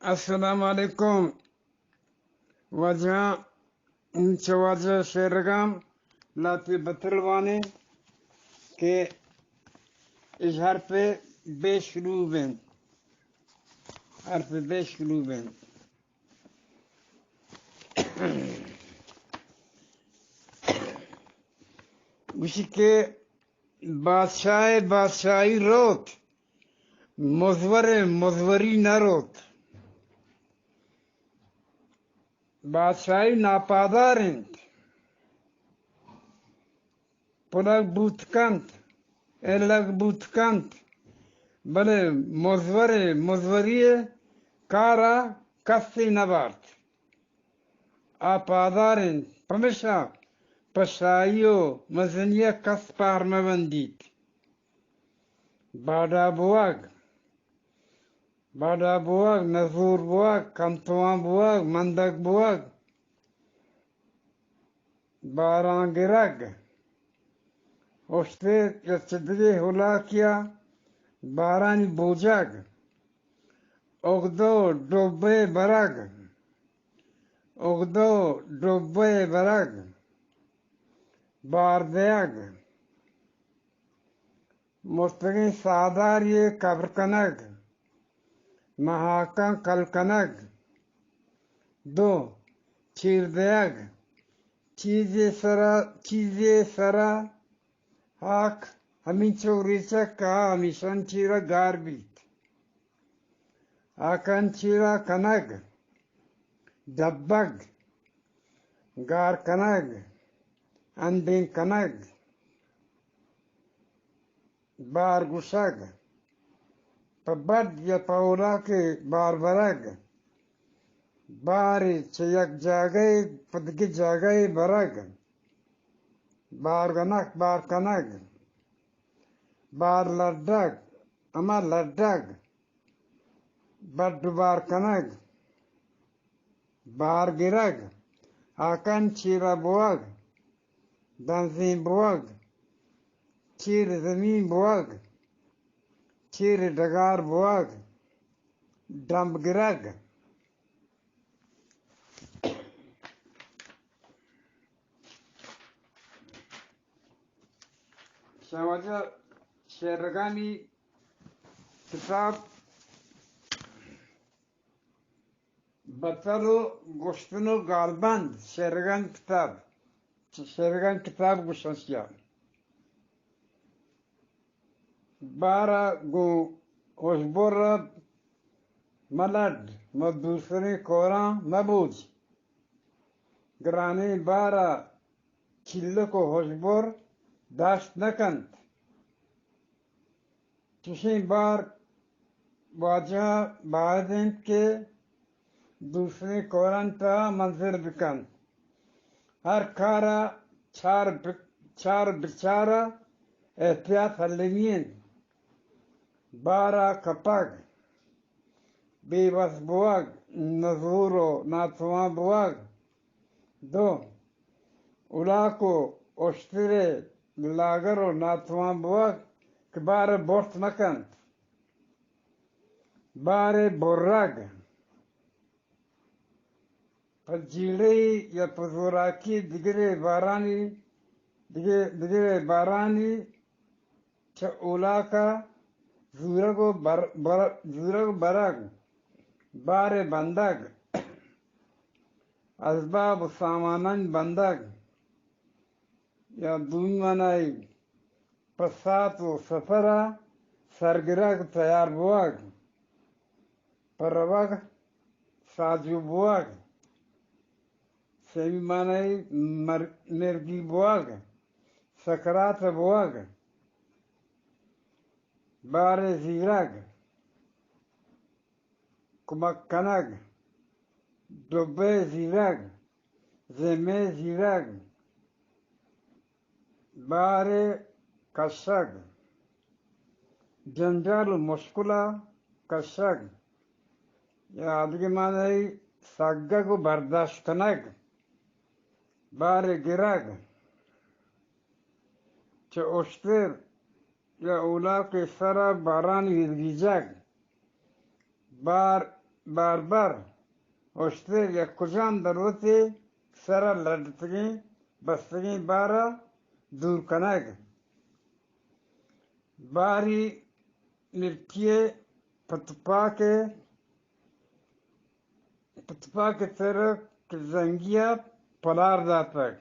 السلام علیکم۔ واجہ، انچو واجہ شعرگاں لہتے بتر وانیں کہ اش حرف بے شروع بنت، حرف بے شروع بنت۔ گوشی کہ بادشاہ بادشاہی روت، مزور مزوری نہ روت۔ بادشاہی ناپادار انت، پلگ بوت کنت، الگ بوت کنت، بلے مزور مزوری کارا کسے نہ بارت۔ آ پادار انت، پمیشا پہ شاہی و مزنی ء کس پہر مہ بندیت۔ باڈا بوگ، باڈا بوگ، نزور بوگ، کمتوان بوگ، مندگ بوگ، باراں گرگ، اشتر یا چہ دگہ ہلاکیا بارانی بوجگ، اگدو ڈبے برگ، اگدو ڈبے برگ، بار دیگ، مرتگیں ساہدارے ء کبر کنگ، مہاکاں کل کنگ۔ دو، چیر دیگ، چیزے سرا، چیزے سرا ہاک ہمینچو ریچگ کہ آ ہمیشان چیرا گار بیت۔ ہاکان چیرا کنگ، ڈبگ، گار کنگ، اندیم کنگ، بار گوشگ، پہ بڈ یا پہ اولاکے بار برگ، بارے چہ یک جاگہے پہ دگہ جاگہے برگ، بار گنک، بار کنگ، بار لڈگ، ہما لڈگ، بڈ و بار کنگ، بار گرگ، ہاکان چیرا بوگ، دنزیں بوگ، چیر زمین بوگ، چیر ڈگار بوگ، ڈمب گرگ۔ شاہ واجہ شعرگانی کتاب بتل و گوشتن و گالبند، شعرگان کتاب، شعرگان کتاب گوشنشیا۔ بارا گوں ہژبر ء ملڈ، ماں دوسریں کوراں مبوج۔ گرانیں بار ء چلک و ہژبر داشت نہ کنت۔ چشیں بار واجہ ء باید انت کہ دوسریں کورانی تہا منزل بکنت۔ ہر کار ء چار ب-، چار بچار ء احتیاط المی انت۔ بار ء کپگ، بے وس بوگ، نزور و ناتوان بوگ۔ دو، الاک و اشتر ء لاگر و ناتوان بوگ کہ بار ء برت مہ کنت۔ بار ء برگ، پہ جیڑہی یا پہ زوراکی دگرے بارانی، دگہ-، دگرے بارانی چہ اولاکا زورگ و بر-، بر-، زورگ و برگ، بار ء بندگ، ازباب و سامانانی بندگ، یا دومی معنی پہ ساعت و سفر ء سرگرگ تیار بوگ، پہ روگ ساجو بوگ، سیمی معنی مر-، مرگی بوگ، سکرات بوگ، بار زیرگ، کمک کنگ، ڈبہ زیرگ، زمہ زیرگ، بار کشگ، جنجال و مشکل کشگ، یا آدگہ معنی سگگ و برداشت کنگ، بار گرگ، چہ اشتر یا اولاکے سرا بارانی ورگیجگ، بار بار بار اشتر یک کجام دروتے سرا لڈتگیں بستگیں بارا دور کنگ۔ باری مرچی ء پتپاک ء پتپاک ء سر کہ زنگی ء پلار داتگ۔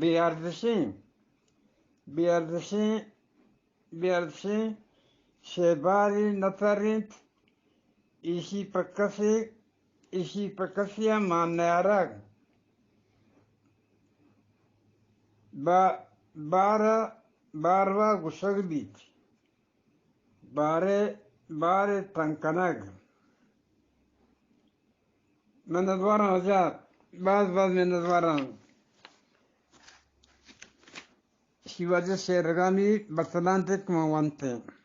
بے ارزشیں، بے ارزشیں، بے ارزشیں شے باری نہ ترینت، ایشی پہ کسے، ایشی پہ کسے ء مان نیارگ۔ با-، بار ء، باروا گوشگ بیت۔ بارے، بارے تنگ کنگ۔ منتواراں واجہ، باز باز منتواراں۔ شی واجہ شعرگانی بسلانتے کہ من وانتے۔